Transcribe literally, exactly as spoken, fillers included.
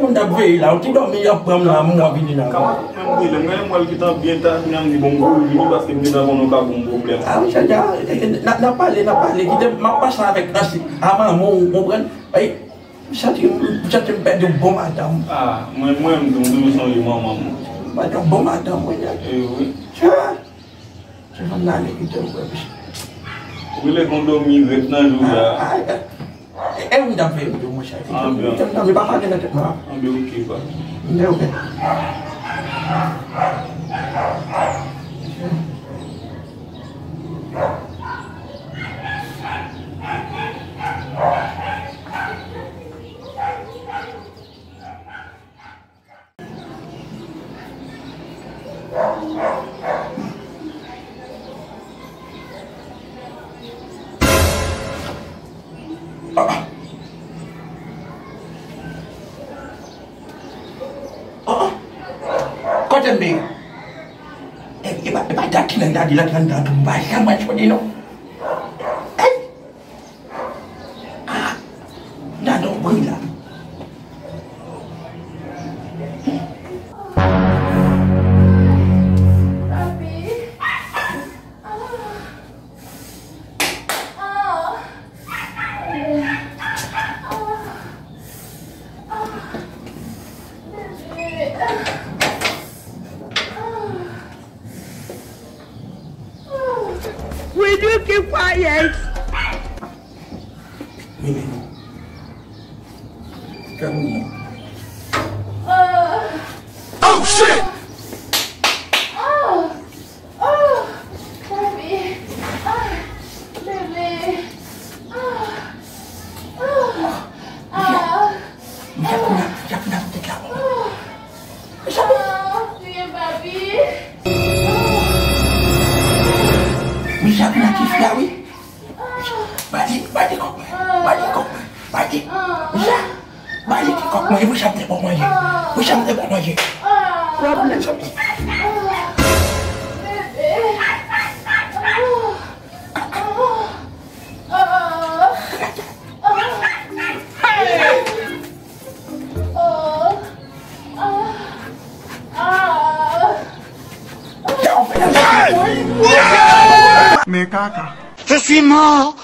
moun t ap veye la, ou te dòmi, y ap pran m la, m wè vini la. Kama menm vini, lè m gade m wè l gentan byen ta, kounye a m di bon m kouri vini paske m gentan konnen w ka ban m pwoblèm. Ah, wi, sa, n ap pale, n ap pale, kite m ap pase avèk Nancy, a manman w, ou konprann? Ay, m santi, m santi m pèdi yon bon madanm. Ah, mwen, mwen, m toujou sonje manman m. M pèdi yon bon madanm, wi, nèg. E wi. Se fanm nan ale kite m kwè, mesye. Ou rele konn dòmi, rèt nan jou la. Ah, ah, eh, eh, eh, wi, m t ap fè yon monchè. Ah, byen. M t ap, m t ap, pa gen nan tèt mwen. Ah, byen, ok, pa. M te ok. Kote m ye? E, e pa, e pa dat ki nan dadi la ki anndan tou, m pa janm wè chode non. Hey! Ah! Gade yon bri la. Papi. Ah. Ah. Ah. Ah. Bebe. Ah. Will you keep quiet? Fè mouvman. Oh shit! Oh! Oh! Bebe! Ah! Bebe! Ah! Ah! Ah! Misye ap kouri, misye ap kouri avèk tèt la. Misye ap kouri. Ah! Priye, papi! Misye ap kouri ak fi a, wi. Ba li, ba li kòk mwen. Ba li kòk mwen. Ba li. Ba li ti kòk mwen. Pou chanm te bon manje. Pou chanm te bon manje. Pwoblèm. Men kaka. Je suis mort.